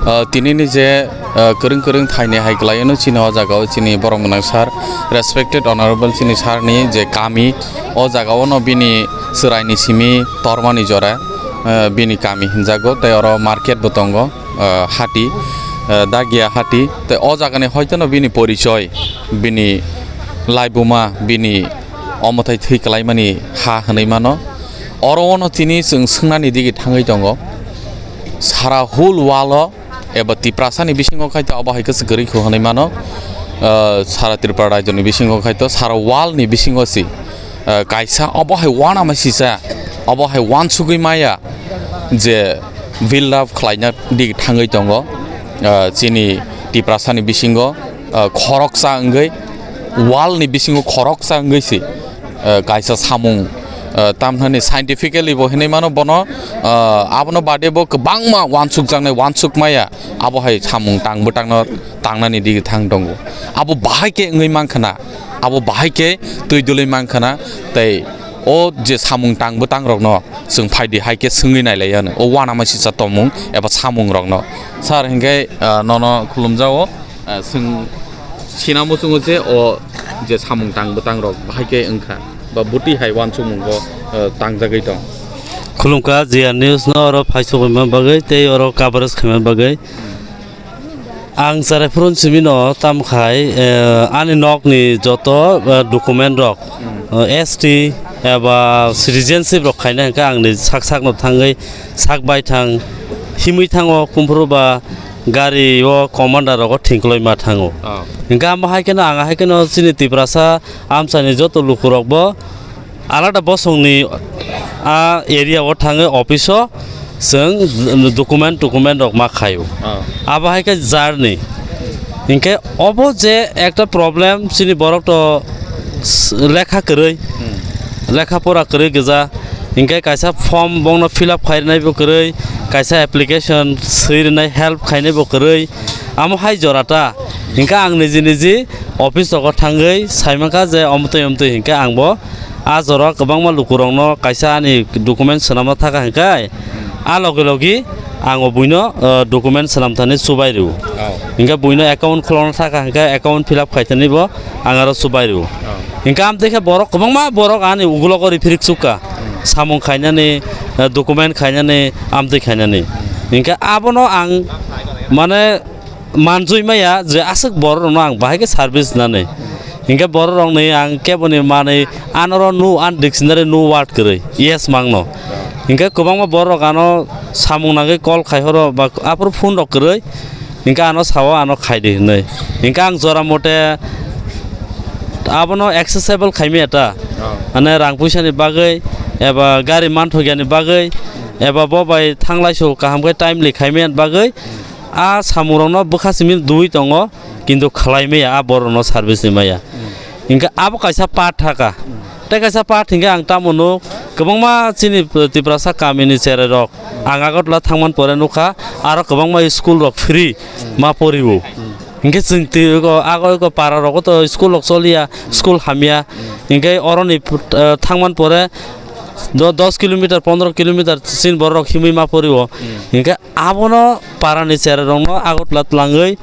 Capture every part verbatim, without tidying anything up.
Ah, tinini je, ah, kwrwng kwrwng thaini hai kwlaiano chini o jagao chini borom gwnang sir, respected honorable chini sir ni je kami, o jagao no bini chwraini simi tormani jora, ah, bini kami hinjago, tei oro market bo tongo, ah, hati, ah, Dagia hati, tei o jagani hoitono bini porichoi, bini laibuma, bini omothai thwi kwlaimani ha hwnwi mano. Oro ono tini chwng swngnani digi thangwi tongo. Sara whole world o eba Tiprasani bisingo khaito abo hai khe se kwrwi kho hwnwi mano. Ah, sara Tripura rajyoni bisingo khaito sara world ni bisingo si, ah, kaisa abo hai uanamasisa, abo hai uansugwi maya je build up khlaina digi thangwi tongo, ah, chini Tiprasani bisingo, ah, khoroksa wngwi, world ni bisingo khoroksa wngwi si, ah, kaisa samung, ah, tamthani scientifically bo hinwi mano bono, ah, abono bade bo kwbangma uansukjaknai, uansukmaya abo hai samung tang bwtangno tangnani digi thang tongo. Abo bahai khe wngwi mankha na, abo bahai khe twi dwlwi mankha na, tei o je samung tang bwtangrokno chwng phaidi hai khe swngwi nailai anw o uanamasisa tongmung eba samungrokno. Sir, hinkhe, ah, nono khulumjago, ah, chwng sinamo chwngo je o je samung tang bwtangrok bahai khe wngkha ba bwtwi hai uansukmungo, ah, tangjagwi tong. Khulumkha G R News no oro phaichukma bagwi tei oro coverage khaima bagwi. Ang chwrai phuru simi no tam khai, eh, ani nok ni joto, eh, document rok, eh, S T eba citizenship rok khaina hinkhe ang ni sak sak no thangwi sak bai thang himwi thango kumphuru ba gari o commander rogo thingkloi ma thango. Oh. Hinkhe amo hai kheno ang hai kheno chini Tiprasa amchani joto lukurok bo alada bosongni a area o thangwi office o chwng document, document rok ma khaio. Oh. Abo hai khe jarni. Hinkhe obo je ekta problem chini borok to s-, lekha kwrwi, hmm, lekha pora kwrwi gwja. Hinkhe kaisa form bongno fill up khai rwnai bo kwrwi, kaisa application swi rwnai help khainai bo kwrwi. Amo hai jora ta. Hinkhe ang niji niji office rogo thangwi saimankha je omtwi omtwi hinkhe ang bo a jora kwbangma lukurokno kaisa ani document swnamna thaka hinkhe a logi logi ang o buino, uh, document swnam thani chubai rw. Oh. Hinkhe buino account khulokna thaka hinkhe account fill up khai thani bo ang aro chubai rw. Oh. Hinkhe amtwi khe borok kwbangma borok ani ugulogo riphirik chukha. Hmm. Samung khainani, uh, document khainani, amtwi khainani. Hmm. Hinkhe abono ang mane manjui maya je aswk borok rokno ang bahai khe service nani. Hinkhe borok rokni ang keboni manwi anoro no an dictionary no word kwrwi yes mangno. Hinkhe kwbangma borok rok ano samung nangwi call khai horo ba aphuru phone rok kwrwi hinkhe ano sao ano khaidi hinwi. Hinkhe ang jora mote abono accessible khaimaya ta. Oh. Mane rang puisani bagwi eba gari manthokya ni bagwi eba bo bai thanglai so kaham khe timely khaimaya ni bagwi. A samungrokno bwkha simi dui tongo, kintu khlai maya a borokno service ni maya. Hmm. Hinkhe abo kaisa part thaka. Hmm. Tei kaisa part hinkhe ang tamo nuk, kwbangma chini Tiprasa kamini cherai rok. Hmm. Ang Agartala thangman pore nukha, aro kwbangma school rok free, hmm, ma porio. Hmm. Hinkhe chwng twi ego, ago ego para rogo to school rok choliya, hmm, school hamya. Hmm. Hinkhe oroni, eh, thangman pore do-, dos kilometer, pondro kilometer chini borok rok himwi ma porio. Hmm. Hinkhe abono parani cherai rokno Agartala twlangwi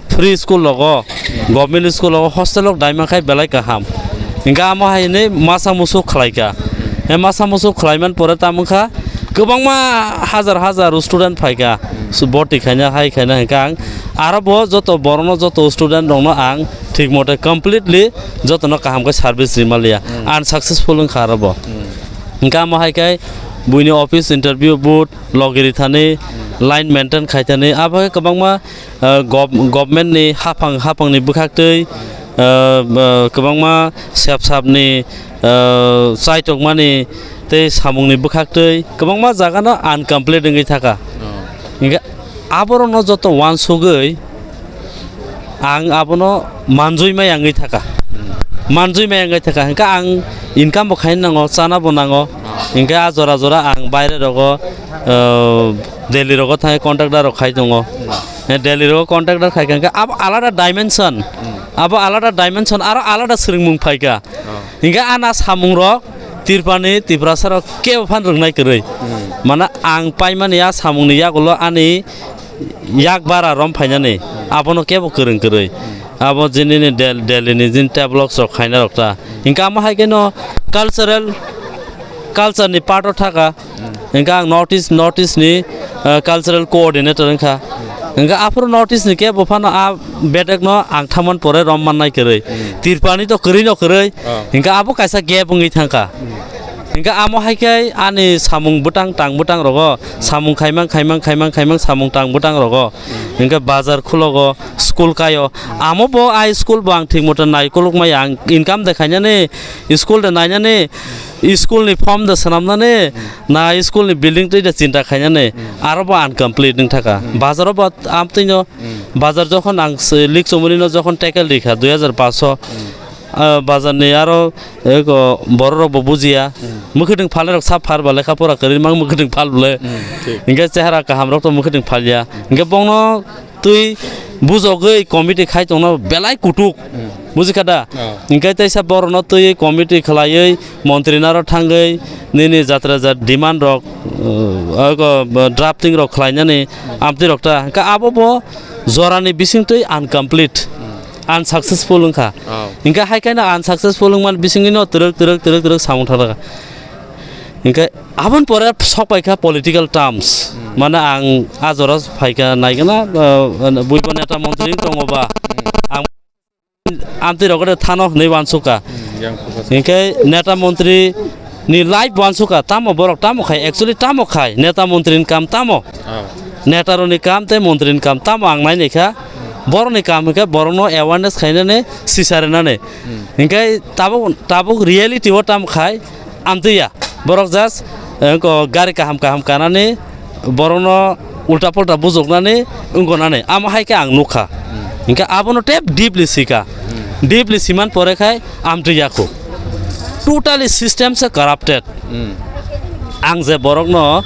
free school rogo, government school rogo hostel rok daima khai belai kaham. Hinkhe amo hai hinwi masa musu khlaikha. He masa musu khlaiman pore tamo wngkha kwbangma hajar hajar student phaikha. Su boti khaina hai khaina hinkhe ang aro bo joto borokno joto student rokno ang thik mote completely jotono kaham khe service rimaliya. Hmm. Unsuccessful wngkha aro bo. Hmm. Hinkhe amo hai khe buini office interview board logiri thani, hmm, line maintain khai thani, abo khe kwbangma, uh, gov-, government ni haphang, haphang ni bwkhak twi, uh, uh, kwbangma sep sap ni, uh, chaitokmani tei samung ni bwkhak twi kwbangma jaga no uncomplete wngwi thaka. Oh. Hinkhe aborok no joto uansugwi ang abono manjui maya wngwi thaka. Hmm. Manjui maya wngwi thaka. Hinkhe ang income bo khaina nango, chana bo nango. Ah. Hinkhe a jora jora ang baire rogo, uh, Delhi rogo thangwi contractor rok khai tongo. Hmm. Eh, Delhi rogo contractor khai kha hinkhe abo alada dimension. Hmm. Abo alada dimension, aro alada swrwngmung phaikha. Ah. Hinkhe ana samung rok Tripurani, Tiprasa rok kebo phan rwngnai kwrwi. Hmm. Mane ang paimani a samung ni yagulo ani yak bara rom phainani, abono kebo kwrwng kwrwi. Abo jinini Del-, Delhi ni jin develop rok khaina rok ta. Hinkhe amo hai kheno cultural, culture ni part o thaka. Hinkhe ang North East, North East ni, eh, cultural coordinator wngkha. Hinkhe aphuru North East ni kebo phano a bedek no ang thaman pore rom mannai kwrwi. Tirpani to kwrwi no kwrwi. Oh. Hinkhe abo kaisa gap wngwi thangkha. Hinkhe amo hai khe ani samung bwtang tang bwtang rogo, samung khaimang khaimang khaimang khaimang samung tang bwtang rogo. Hinkhe bazar khulogo, school kaio. Amo bo a school bo ang thik moto nai kuluk maya, ang income de khainani, school de nainani, school ni form de swnamnani, na school ni building twi de chinta khainani, aro bo incomplete wng thaka. Bazar o bo amtwino, bazar jokhon ang se-, lik chomoni no jokhon tackle rikha dui hajar paanch sho, ah, bazar ni aro eko borok rok bo bujiya. Mwkhwtwng phalnai rok sab phar ba lekha pora kwrwi mang mwkhwtwng phal bwle. Hmm, thik. Hinkhe chehara kaham rok to mwkhwtwng phalya. Hinkhe bongno twi bujogwi committee khai tongna belai kutuk. Hmm. Bujikha da? Oh. Hinkhe teisa borokno twi committee khlaiwi montri naro thangwi nini jatra jat demand rok, uh, eko, uh, drafting rok khlainani amtwi rok ta. Hinkhe abo bo jorani bisingtwi incomplete. Hmm. Unsuccessful wngkha. Oh. Hinkhe hai khe no unsuccessful wngmani bisingtwi no twrwk, twrwk, twrwk, twrwk samung thangkha. Hinkhe aboni pore sok paikha political terms. Hmm. Mane ang a jora phaikha naikhe na, uh, buibo neta montri wng tongo ba. Hmm. Ang amtwi rok thano hwnwi uansukha. Hmm, yang khusa. Hinkhe neta montri ni life uansukha, tamo borok tamo khai, actually tamo khai, neta montri ni kam tamo? Oh. Neta rokni kam tei montri ni kam tamo ang nainai kha. Borokni kam hinkhe borokno awareness khainani sisa rwnani. Hmm. Hinkhe tabuk, tabuk reality o tamo khai amtwi ya. Borok just, eh, ko gari kaham kaham kanani, borokno ulta pulta bujoknani wngkha nani, amo hai khe ang nukha. Hmm. Hinkhe abono tep deeply sikha. Hmm. Deeply siman pore khai amtwi yakho. Totally system se corrupted. Hmm. Ang je borokno,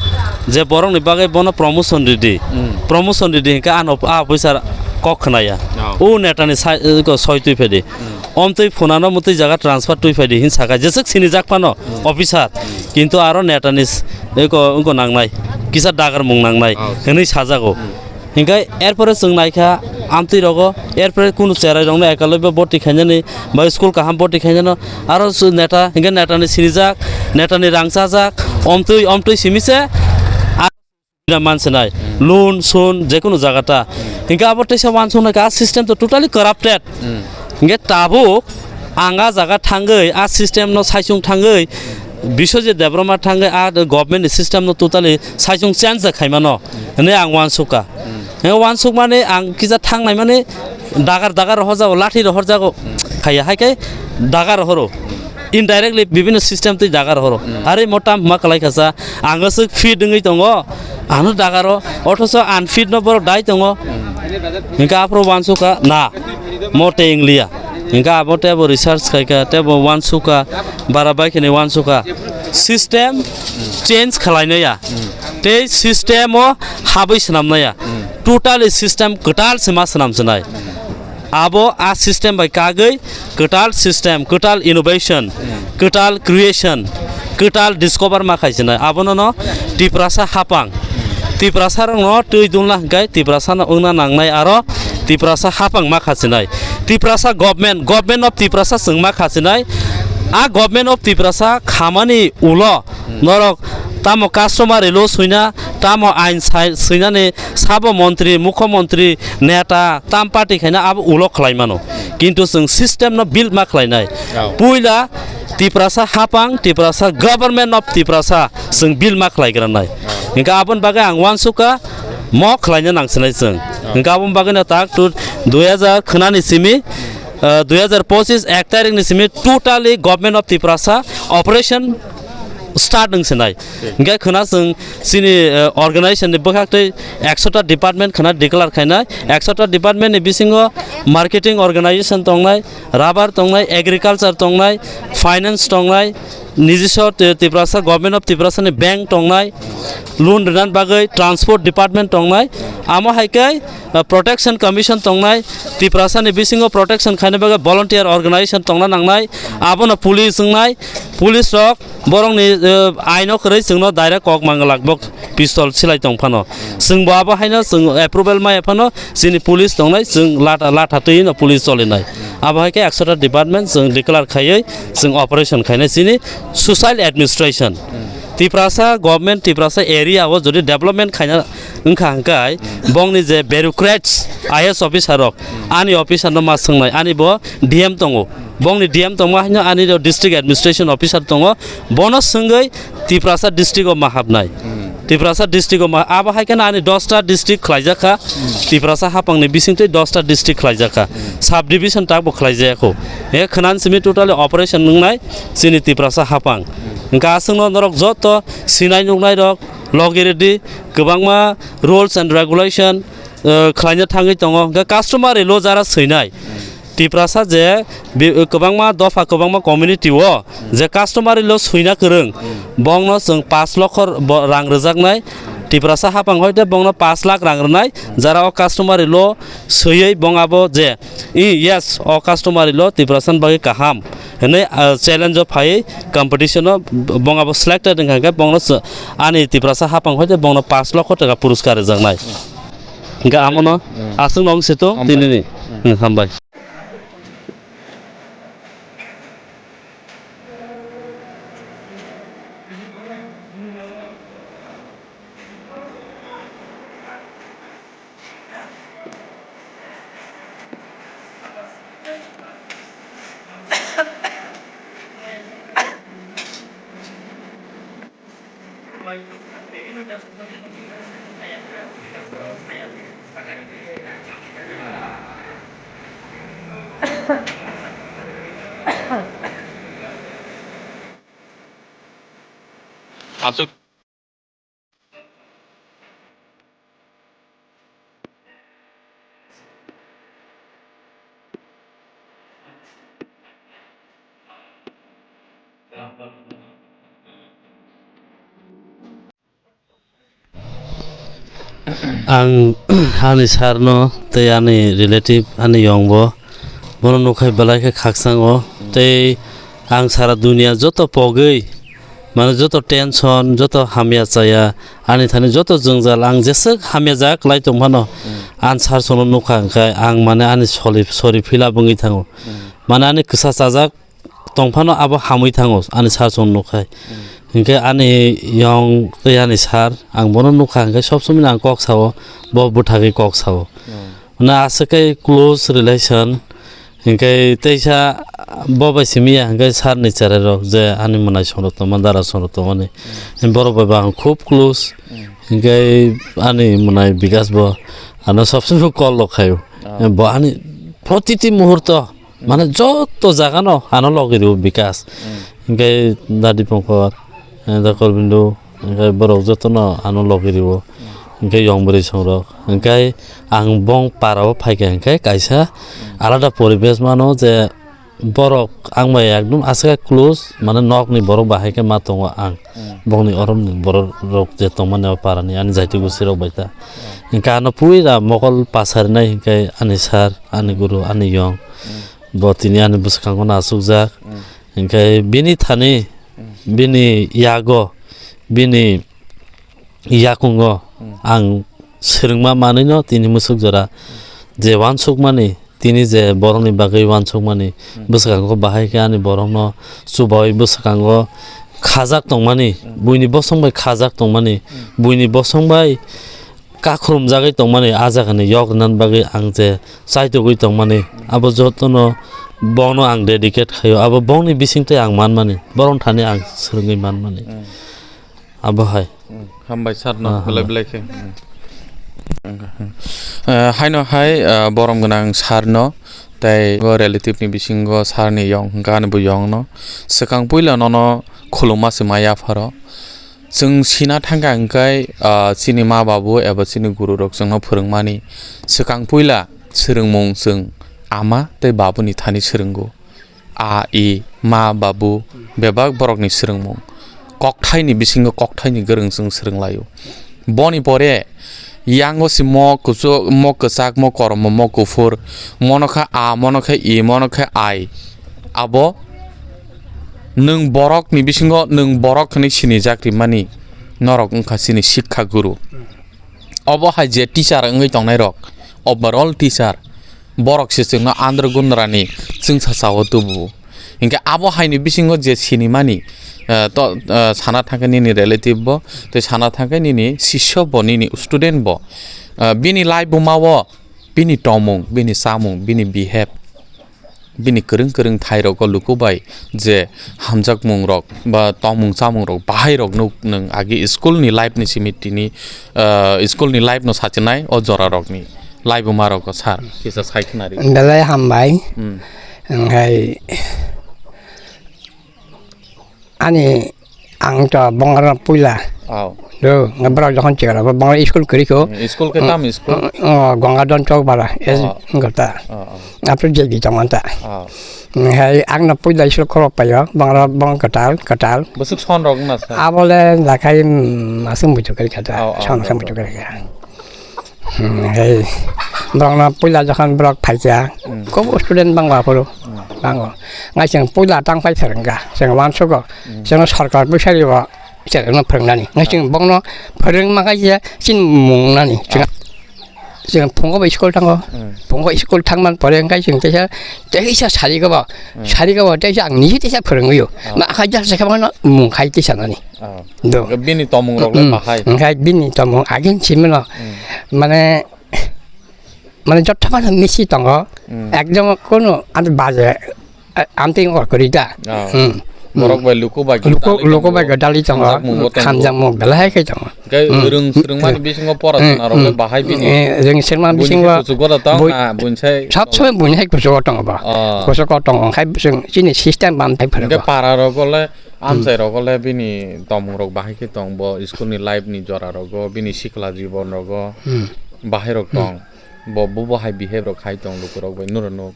je borokni bagwi bono promotion ridi. Hmm. Promotion ridi hinkhe ano a officer kok khnaya. Oh. O netani sai, ko soi twi phedi. Hmm. Omtwi phunano mutwi jaga transfer twi phaidi hin saka, jeswk sinijak phano officer, kintu aro netani s-, eko, wngko nangnai, kisa dagar mung nangnai, oh, hwnwi sajago. Hmm. Hinkhe erpore chwng naikha amtwi rogo, erpore kunu cherai rokno ekalobyo boti khainani, ba school kaham boti khainano, aro su neta, hinkhe netani sinijak, netani rang chajak, omtwi, omtwi simi se, a-, mansinai, hmm, loan, soan, jekunu jaga ta. Hmm. Hinkhe abo teisa uansuknai kha, a system to totally corrupted. Hmm. Hinkhe tabuk ang a jaga thangwi, a system no saichung thangwi, Biswajit Debbarma thangwi a government ni system no totally saichung change khaimano, hmm, hwnwi ang uansukha. Hmm. Hinkhe uansukmani ang kisa thangnai mani dagar dagar rohorjago, lathi rohorjago, hmm, khaiya hai khe dagar rohoro. Indirectly bibhinno system twi dagar horo. Hmm. Are mo tam ma kalai kasa, ang aswk fit wngwi tongo, ano dagaro, othoso unfit no borok dai tongo. Hmm. Hinkhe aphuru uansukha, na, mote wngliya. Hinkhe abo tei bo research khaikha, tei bo uansukha, bara bai khini uansukha. System change khlainaya. Hmm. Tei system o habwi swnamnaya. Hmm. Totally system kwtal se ma swnam swnai. Abo a system bai kagwi kwtal system, kwtal innovation, hmm, kwtal creation, kwtal discover ma khai sinai. Abono no Tiprasa hapang. Tiprasa rokno twi dunla hwnkhe Tiprasa no wngna nangnai aro Tiprasa hapang ma kha sinai. Tiprasa government, government of Tiprasa chwng ma kha sinai. A government of Tiprasa khamani ulo norok tamo customary law swina, tamo ain sai-, swinani sabo montri, mukho montri, neta, tam party khaina abo ulo khlai mano. Kintu chwng system no build ma khlainai. Oh. Puila Tiprasa hapang, Tiprasa government of Tiprasa chwng build ma khlai granai. Oh. Hinkhe aboni bagwi ang uansukha mo khlaina nangsinai chwng. Oh. Hinkhe aboni bagwi no tak tu dui hajar khwnani simi, uh, dui hajar pochis ek tarikh ni simi totally government of Tiprasa operation start wng sinai. Hinkhe khwna chwng chini, eh, organization ni bwkhak twi ekso ta department khwna declare khainai. Ekso ta department ni bisingo marketing organization tongnai, rubber tongnai, agriculture tongnai, finance tongnai, nijiso Ti-, Tiprasa, Government of Tiprasa ni bank tongnai, loan rinan bagwi transport department tongnai. Amo hai khe, uh, Protection Commission tongnai, Tiprasani bisingo protection khaina bagwi volunteer organization tongna nangnai, abono police wngnai, police rok borokni, uh, aino kwrwi chwngno direct kok manglak bo pistol silai tong phano. Chwngbo abo haino chwng approval maya phano chini police tongnai, chwng latha, latha twi no police cholinai. Abo hai khe ekshota department chwng declare khaiwi chwng operation khainai chini social administration. Tiprasa government, Tiprasa area o jodi development khaina wngkha hwnkhe, bongni je bureaucrats, I A S officer rok, ani officer no ma swngnai, ani bo D M tongo, bongni D M tongma haino ani district administration officer tongo, bono swngwi Tiprasa district o ma habnai. Tiprasa district o ma, abo hai kheno ani dosta district khlaijak kha, Tiprasa hapangni bisingtwi dosta district khlaijak kha, sub division tak bo khlaijaya kho. E khwnan simi totally operation wngnai chini Tiprasa hapang. Hwnkhe aswkno norok joto sinai nuknai rok logi redi, kwbangma rules and regulation, eh, khlaina thangwi tongo. Hwnkhe customary law jara swinai, Tiprasa je bi-, kwbangma dopha, kwbangma community o je customary law swina kwrwng, bongno chwng pash lokho bo rang rwjaknai. Tiprasa hapang hoite bongno pash lakh rang rwnai, jara o customary law swiwi bong abo je, i, yes, o customary law Tiprasa ni bagwi kaham hwnwi, ah, challenge o phaiwi competition o bong abo selected wngkha hwnkhe bongno chw-, ani Tiprasa hapang hoite bongno pash lokho taka puruskar rwjaknai. Hwnkhe amono aswk no wng se tong tinini. Hmm, hambai. Aswk. Ang ani sir no tei ani relative, ani yong bo, bono nukhai belai khe khakchang o. Tei ang sara dunia joto pogwi, mane joto tension, joto hamya chaya, ani thani joto jwngjal, ang jeswk hamya jaga kwlai tong phano, ang sir sono nukha hwnkhe ang mane ani sori, sori feel up wngwi thango. Mane ani kwsa chajak tong phano abo hamwi thango, ani sir chwng nukhai. Hinkhe ani yong tei ani sir, ang bono nukha hinkhe sob somoi ang kok sao, bo bwthagwi kok sao. Na aswk khe close relation, hinkhe teisa bo bai simi ya hinkhe sir ni cherai rok je ani mwnai songrok tongma, dara songrok tongmani. Borok bai bo ang khub close, hinkhe ani mwnai Bikas bo ano sob somoi call rok khaio. Bo ani protiti muhurto mane joto jaga no ano logi rio Bikas. Hinkhe Dadi Pongkor, eh, Dokor Bindu, hinkhe borok joto no ano logi rio. Hinkhe yong bwrwi songrok. Hinkhe ang bong para o phaikha hinkhe kaisa alada poribesh mano je borok ang bai ekdom aswk close, mane nok ni borok bahai khe ma tongo ang. Bongni orom ni borok rok je tongmani o para ni ani jaiti gusi rok bai ta. Hinkhe ano puila mokol pasarinai hinkhe ani sir, ani guru, ani yong. Bo tini ani bwskango no achukjak. Hinkhe bini thani, bini yago, bini yakungo ang swrwngma manwino tini mwswk jora je uansukmani, tini je borokni bagwi uansukmani, bwskango bahai khe ani borokno chubaui bwskango khajak tongmani, buini bosong bai khajak tongmani, buini bosong bai kakhrum jagwi tongmani, a jagani yok rwnani bagwi ang je chaitugwi tongmani, abo jotono bono ang dedicate khaio, abo bongni bisingtwi ang manmani, borokni thani ang swrwngwi manmani. Abo hai. Hambai sir no belai belai khe. Eh, haino hai, eh, borom gwnang sir no, tei bo relative ni bisingo sir ni yong, hwnkha ani bo yong no. Swkang puila nono khuluma se maya pharo. Chwng sina thangkha hwnkhe, ah, chini ma babu eba chini guru rok chwngno phwrwngmani swkang puila swrwngmung chwng ama tei babuni thani swrwngo. A, i, ma, babu, bebak borokni swrwngmung. Kokthaini bisingo kokthaini gwrwng chwng swrwnglaio. Boni pore Yango si mo kuchuk, mo kwchak, mo korom, mo kuphur, mono khe a, mono khe i, mono khe ai. Abo nwng borokni bisingo nwng borok hwnwi sinijak rimani norok wngkha chini sikha guru. Obo hai je teacher wngwi tongnai rok, overall teacher, borok se chwngno Andro Gundrani chwngsacha o tubu. Hinkhe abo haini bisingo je sinimani, eh, to, eh, sana thangkhe nini relative bo, tei sana thangkhe nini sisyo bo, nini student bo, eh, bini laibuma o bini tongmung, bini chamung, bini behave, bini kwrwng kwrwng thai rogo luku bai je hamjakmung rok ba tongmung chamung rok bahai rok nuk nwng agi school ni life ni simi tini, ah, school ni life no sachinai o jora rok ni laibuma rok sir kisa sai khna ri. Belai hambai. Hmm. Wngkhai ani ang to bongrok puila. Oh. Do, borok jokhon chikara, bo bongrok school kwrwi kho. Hmm, school khe tam school? Oh, Gangadhan Chowk bara, es Oh. gota. Oh, oh. Apre je di tong anta. Oh. Hai ang no puila school khorok payo, bongrok bong katal, katal. Bwswk son rok na sa? Abole lakhai, mm, aswng buju kari kata, Oh, oh, son oh, aswng oh. buju kari kata. Hmm, hei. Borokno puila jokhon borok phaikha, Hmm. kobo student bangbo aphuru, Hmm. bango. Ngai chwng puila tang phai phrwngkha, chwng uansugo, Hmm. chwngno sorkar bwsari bo chwngno phrwngnani. Ngai chwng bongno phrwngma kha je chini mung nani. Chwng, Ah. chwng phungo bai school thango. Hmm. Phungo school thangman pore wngkha chwng teisa, teisa sarigo bo, Hmm. sarigo bo teisa ang niji teisa phrwngwi o. Ah. Ma akha jasa khe bono mung khai teisa nani. Ah. Do. Bini tomung rok le Hmm. bahai. Hingke bini tomung agin simino. Hmm. Mane, mane joto mano misi tongo. Hmm. Ekdom kono ante baje, eh, amteng or kori da. Ah. Hmm. Borok Hmm. bai luku bai Luku, gadali luku tongo. bai gadali tongo. Hamjakmungo tongo. Hamjakmung belai hai khe tongo. Hingke Hmm. rwng swrwngmani bisingo pora Hmm. thwna rok le Hmm. bahai bini. Eh, rwng swrwngmani Buini bisingo khe kuchugo da tong bui-, na, buini sai sab somoi buini hai kuchugo tongo ba. Ah. Kuchugo tongo, khai chwng chini system bam thai phwrwng Hingke ba. para rok le Amchai rogo le bini tomung rok bahai khe tong, bo school ni life ni jora rogo, bini sikla jibon rogo Hmm. bahai rok Hmm. tong, bo bubo hai behave rok khai tong luku rok bai nuro nuk.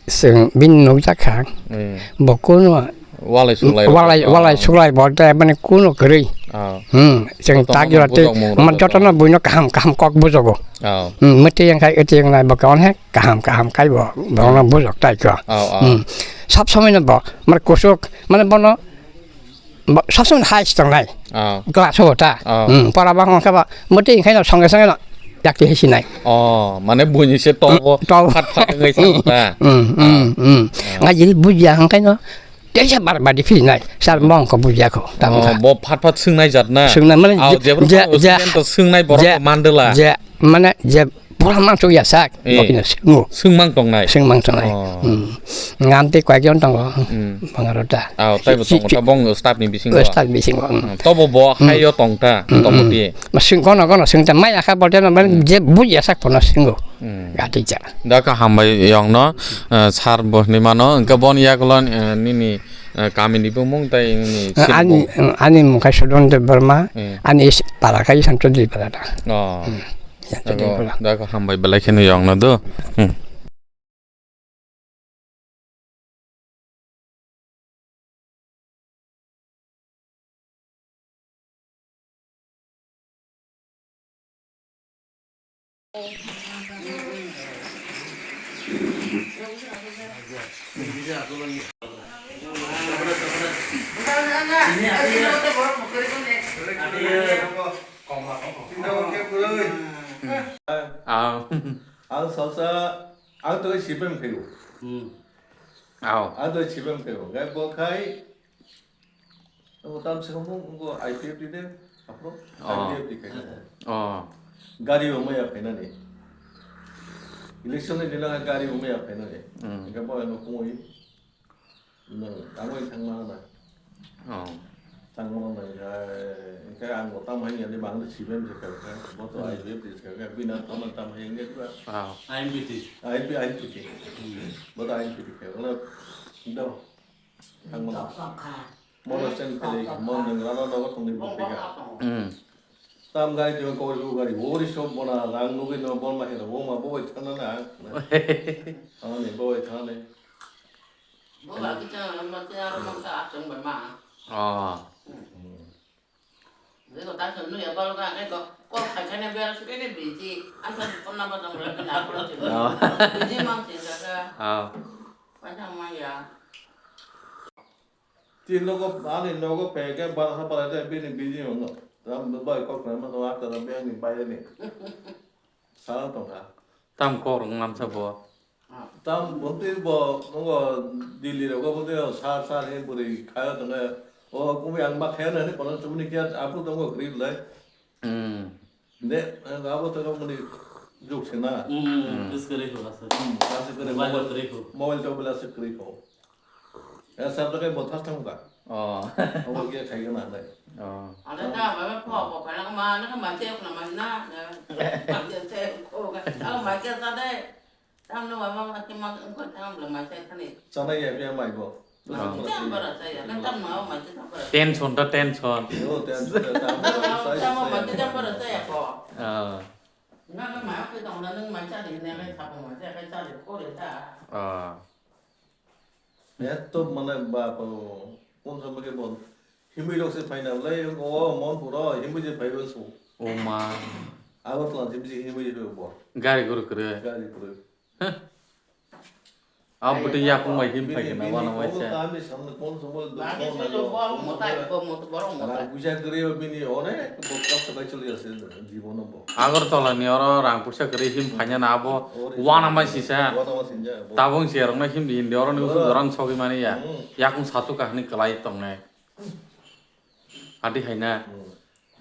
Chwng bini nukjak kha, Hmm. bo kuno Walai suklai rok walai, tong. walai suklai bo de mane kuno kwrwi. Ah. Hmm, chwng Jotono tak jora tei bujokmung rok ma tong. Jotono buino kaham, kaham kok bujogo. Ah. Hmm, mwtwi yang khai, mwtwi yang nai bo kawan he kaham, kaham kai bo, bono Hmm. bujok tai ko. Ah, ah. Hmm. Sab somoi no bo, mane kusuk, mane bono Ba, sab somoi hai se tongnai. Ah. Class o ta. Ah. Hmm, pora bang khe ba, mwtwi khai no songe songe no yakti hai sinai. Oh, mane buini se tobo Hmm, tobo. Phat phat wngwi sa ta. Hmm, hmm, Ah. hmm. Ah. Ngai jil bujia hang khai no. Teisa bar bar di phi nai. Sar mong ko bujia ko. Tam Oh, kha. Bo phat phat swngnai jat na. Swngnai mane Ah, je, jebro je, ko je, student to swngnai borok je, ko mandela. Je, mane je Pura mansuk ya sak, Eh. Bokino swngo. Swngmang tongnai? Swngmang tongnai. Oh. Hmm. Ngam tei koyekjon tongo. Hmm. Bangarota. Ah, taibo Si-, tongo, si-, ta bong staff ni bisingo. Staff ni bisingo, hmm. Hmm, tobo bo Hmm. hayo tongta, Hmm, tomo hmm. ti. Ma swng kono kono swngta mai akha bolte no, Hmm. je buji ya sak pono swngo. Hmm. Gati ja. Da ka hambai yong no, eh, sar bo ni mano, engka bon yakolon, eh, nini, eh, kami ni bumung tai nini Eh, sini ani, bung. Eh, ani mung khai Sudon Debbarma, Hmm. ani is-, para khai Santo Debbarma. Oh. Hmm. Ya, Dago, jadi itulah. Dago hambai belai kheno yong no do. Hmm. Ah. Ang salsa, ang to sibem kayo. Hmm. Aw. Ang to sibem kayo. Gai bo khai, ang tam sa mo, ko I P F T de, apro, Oh. I P F T kayo. Oh. Gari o maya kayo na ni. Election ni dina gari o maya kayo na ni. Hmm. Gai bo ano koi. No, tamo thangma na. Oh. Thangma na, eh, hingke ang bo tamo hingya ni bang de sibem je kha kha. Bo to Hmm. I P F T je kha kha, bina tamo tamo hingya kha. Ah. I N P T. I P, I N P T. Hmm. Bo to I N P T kha. Wala, do. Thangma na. Mo na sen kali, mo nang rana do tong ni bo kha. Hmm. Tam gari tu kau lu gari, wori sob bona, rang lu gino bon ma hero, wo ma bo thana na. Thana ni, bo thana ni. Bo ba kita ma te aro ma ta achang ba ma. Ah. Dego ta chang nu ya ba lo ga ne ko. Kok khaikhe ne bera sukhe ne biji. Asa phone number dong re na apro chili. Oh. Biji mang chili ka. Oh. Paisa maya. Tin nogo ani nogo phe ke bara sa bara de bini biji no. Ram bai kok na ma to akta da be ni bai ni. Sa tong ka. Tam kok rong lam sa bo. Tam bonti bo ngo Delhi rogo bonti sar sar he buri khayo tongo. O kumi ang ma khayo na ni kono chumni kya apu tongo grip lai. Hmm. De abo to muni juk se na. Hmm, Hmm. Use kare ko asa. Hmm, ase kare Mobile mobile kare ko. Mobile to bela se kare ko. Ya sab jaga bo thas thang ka. Oh. Obo ge khai ga na nai. Oh. Ada da ba ba pho ko kana ma na ma che ko na ma na. Ba je che ko ga. Ang ma che ta de. Tam no mama ma ke ma ko tam lo ma chai thani. Chana ya bia mai bo. Ah. Tam bara chai ya, tam no ma chai tam bara. Tension ta tension. Yo tension ta tam bara. Tam ma ke tam bara chai ya ko. Ah. Na na ma ke tam na nang ma chai de ne ka cha ko ma chai ka cha de ko le ta. Ah. Eto mane ba ko kon sa ke bon. Himui rok se phaina lai o mon puro himui je phaibo su. O ma. Abo tla jim je himui je bo. Gari guru kre. Gari kre. Am bwtwi yakung bai him phai khe na wana waisa. Kami samne kon songol do kon na do. Rang puisa kwrwi o bini onek bo kok sabai choli ase jibono bo. Agartala ni oro rang puisa kwrwi him phaina na abo wana mai sisa. Wana mai sinja bo. Tabung si rok na him di hindi oro ni usu doran sogwi mani ya. Hmm. Yakung sasu kahani kwlai tongnai. Adi haina. Hmm.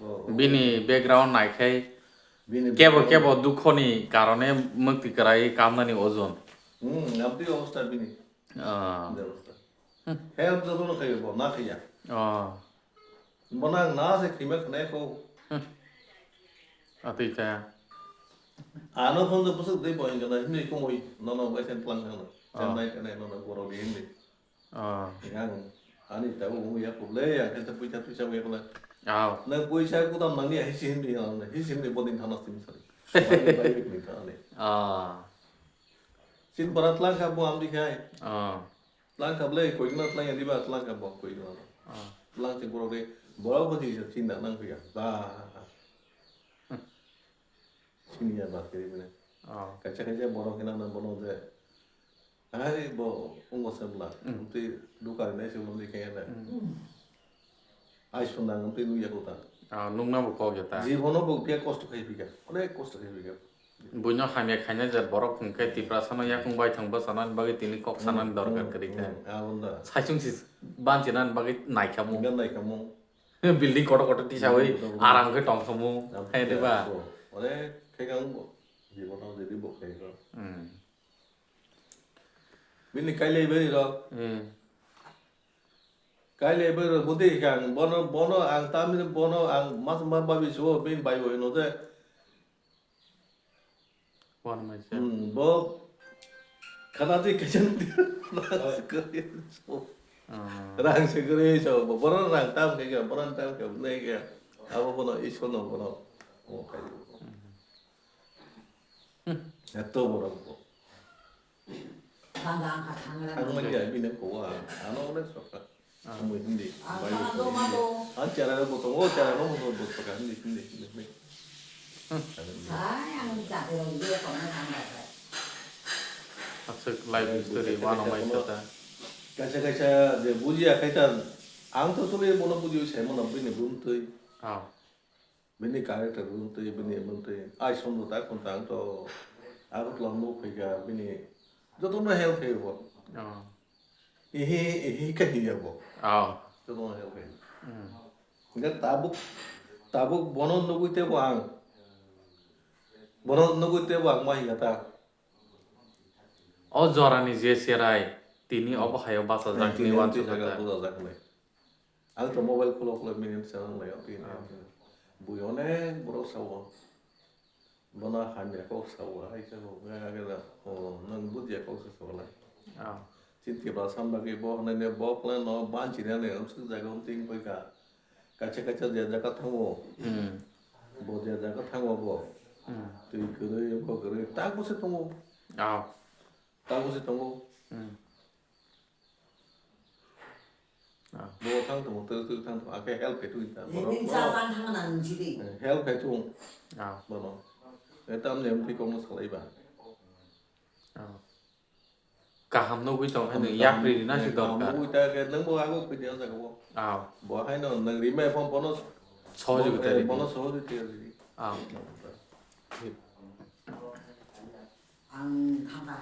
Oh. Bini background naikhai Bini kebo background kebo dukhoni karone mwktwi kwrai kamnani ojon. Hmm, abdi obostha bini. Ah. Abdi obostha. Hmm. Help jotono khaiyo bo, na khaiya. Ah. Bo nang na se khima khnai kho. Hmm. Atwi ta. Ano phone do pusuk dei bo ingana himni kumui nono bai sen tlang khana. Ah. Sen nai khnai nono goro ge himni. Ah. Yang ani tabu umu ya kuble yang kete puisa tuisa ya kula. Ah. Na puisa kudam nangni hisi himni ang hisi himni bodin thana sim sari. Bai bai ni thana. Ah. Sin parat lang ka bo amdi khai. Ah. Lang ka ble koi na lang ya diba lang ka bo koi na. Ah. Lang te boro de boro bo di sin da nang ya. Ba. Sini ya bat kiri bine. Oh. Kaisa kaisa borok hina na bono je. Hai bo ungo semla. Hmm. Tei duka ni se mandi kaya na. Hmm. Ai sunda ngam tei nuya kota. Ah, nungna bo kok ya ta. Jibono bo biya kosto khai pika. Onek kosto khai pika. Buino hamya khaina je borok hwnkhe Tiprasa no yakung bai thang bwsana ni bagwi tini kok sana ni dorkar kwrwi kha. Hmm, hmm, ah, unda. Saichung si banchina ni bagwi naikhamu. Ngan naikhamu. Building kotor kotor tisawi Building kotor kotor. Aram khe tongthokmung. Aram Hai khe diba? Tongthokmung. Onek khe kang bo. Jibono jadi bo khe ko. Hmm. Bini kailai bari rok. Hmm. Kailai bari rok budi kang bono bono ang tamni bono ang mas ma babi suo bin bai bo ino de. One mai se. Hmm, bo khana di kajan di. Ah. Rang se kwrwi so, bo boron rang tam khe khe, boron tam khe, nai khe. Abo bono Ishwar no bono. O khai. Hmm. Eto boron bo. Thang manya bini kowa, ano onek sokha. Ah. Mui hindi. Ang Bai sana hindi, do ma hindi. Do. Ang cara ko botong, oh cara ko botong botong hindi hindi hindi hindi. Hmm. Ang hindi. Ay, ang jati rong dia ko na thang ba. Aswk life history wano mai sata. Kaisa kaisa je bujiya kaitan, ang to suli bono bujiyo sai mano bini bumtwi. Ah. Bini character bumtwi, bini bumtwi. Ai sondo ta kon tang to. Agartala nuk phaikha bini jotono help khaio bo. Oh. Ihi, ihi khe hiya bo. Oh. Jotono help khaio. Hmm. Hingkhe tabuk, tabuk bono nugwi tebo ang. Bono nugwi tebo ang ma hiya ta. O jorani je cherai, tini Hmm. obo hayo bachajak Tini hwnwi tini uansukha jaga ta. Bujajaknai. Ang to mobile khulo khulo minute se nang lai, okay, Ah. okay. Bui onek borok sao. Bono hamya kok sao, hai sao, ga ga ga, oh, nang bujiya kok se sao lai. Ah. Chini Tiprasa bagwi bo hwnwi ne bo plan no banchina ne, amsuk jaga um ting koi ka. Kaisa kaisa je jaga thango. Hmm. Bo je jaga thango bo. Hmm. Twi kwrwi, bo kwrwi, tak bo se tongo. Ah. Tak bo se tongo. Hmm. Ah. Bo thang tongo, twi twi thang tongo, akhe help khai twi ta. Borok, borok. Help khai tong. Ah. Bono. E tamni M P kok no salai ba. Ah. Kaham nugwi tong hai nwng yapri rina si dorkar. Kaham nugwi ta khe nwng bo ago kwi dia jaga bo. Ah. Bo hai no nwng rimai phone bono sohojogita ridi. Bono sohojogita ridi. Ah. Ang thangkha.